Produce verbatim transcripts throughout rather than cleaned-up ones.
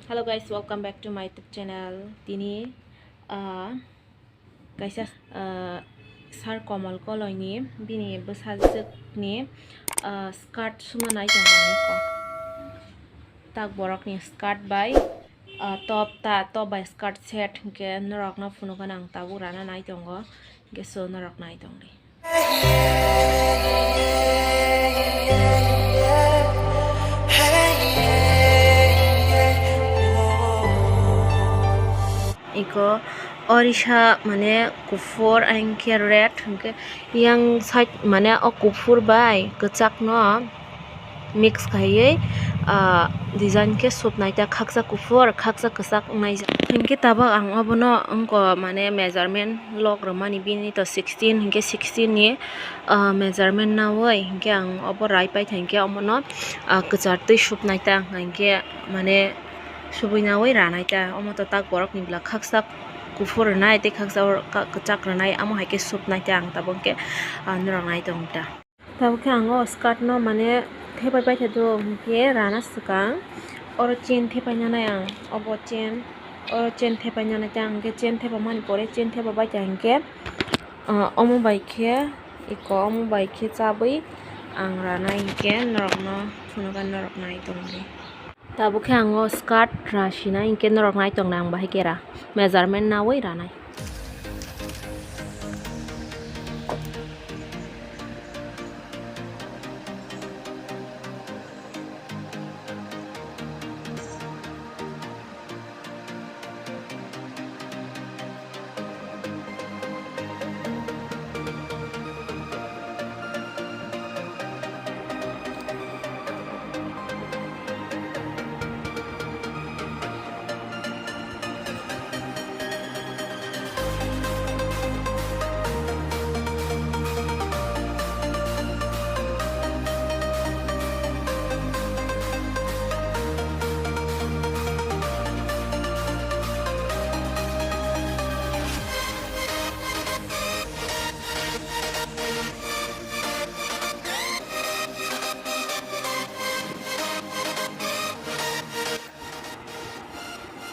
Hello guys, welcome back to my YouTube channel. Tini, ah, kaisa, ah, Sir Komal Koloini bini bwsajwkni, ah, skirt suma nai tongo ani ko. Tak borokni skirt bai, ah, top ta, top bai skirt set hinkhe norokno phunukgana ang tabuk rana nai tongo, hinkhe so norok nai tongdi. Iko orisa mane kuphur, hinkhe red, hinkhe yang side mane o kuphur bai kwchakno mix khaiwi, ah, design khe supnai ta, khaksa kuphur, khaksa kwchak wngnai jak. Hinkhe tabuk ang obono wngkha mane measurement log rwmani, bini to sixteen, hinkhe sixteen ni, ah, measurement naui hinkhe ang obo rai paikha, hinkhe omono, ah, kwchar twi supnai ta, hinkhe mane subui naui ranai ta. Omo to tak borok ni bwla khaksa kuphur rwnai tei khaksa kwchak rwnai, amo hai khe supnai ta ang tabuk khe, ah, norok nai tong ta. Tabuk khe ang o skirt no mane thepai paikha do, hinkhe rana swkang oro chain thepai nanai ang, obo chain, oro chain thepai nanai ta, hinkhe chain thepa mani pore chain thepa baikha hinkhe, ah, omo bai khe iko omo bai khe chabwi ang ranai hinkhe norokno phunukgana norok nai tongdi. Tabuk khe ang o skirt ra sinai, hinkhe norok nai tongna ang bahai khe ra measurement naui ranai.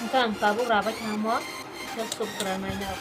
Hwnkhe ang tabuk rabai thangmo, khe suk kwrwngnaino.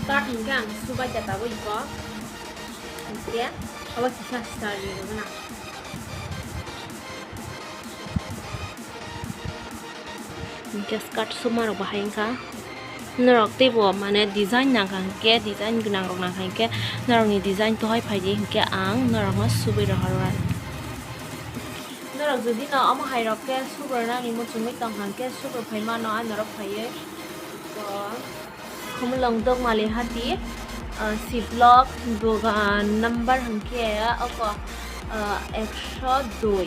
Start hinkhe ang subai khe tabuk iko. Hinkhe abo kisa start ri rwgwna. Hinkhe skirt suma rok bahai wngkha. Norok teibo mane design nangkha hinkhe, design gwnang rok nangkha hinkhe, norokni design tohai phaidi hinkhe ang norokno subui rohorwai. Norok jodi no omo hai rok khe subrunani muchungwi tongkha hinkhe subru phai mano, a norok phaiwi. To, Khumulwng Dokmali hati, ah, C block, dogan number hinkhe oko, ah, ekso dui.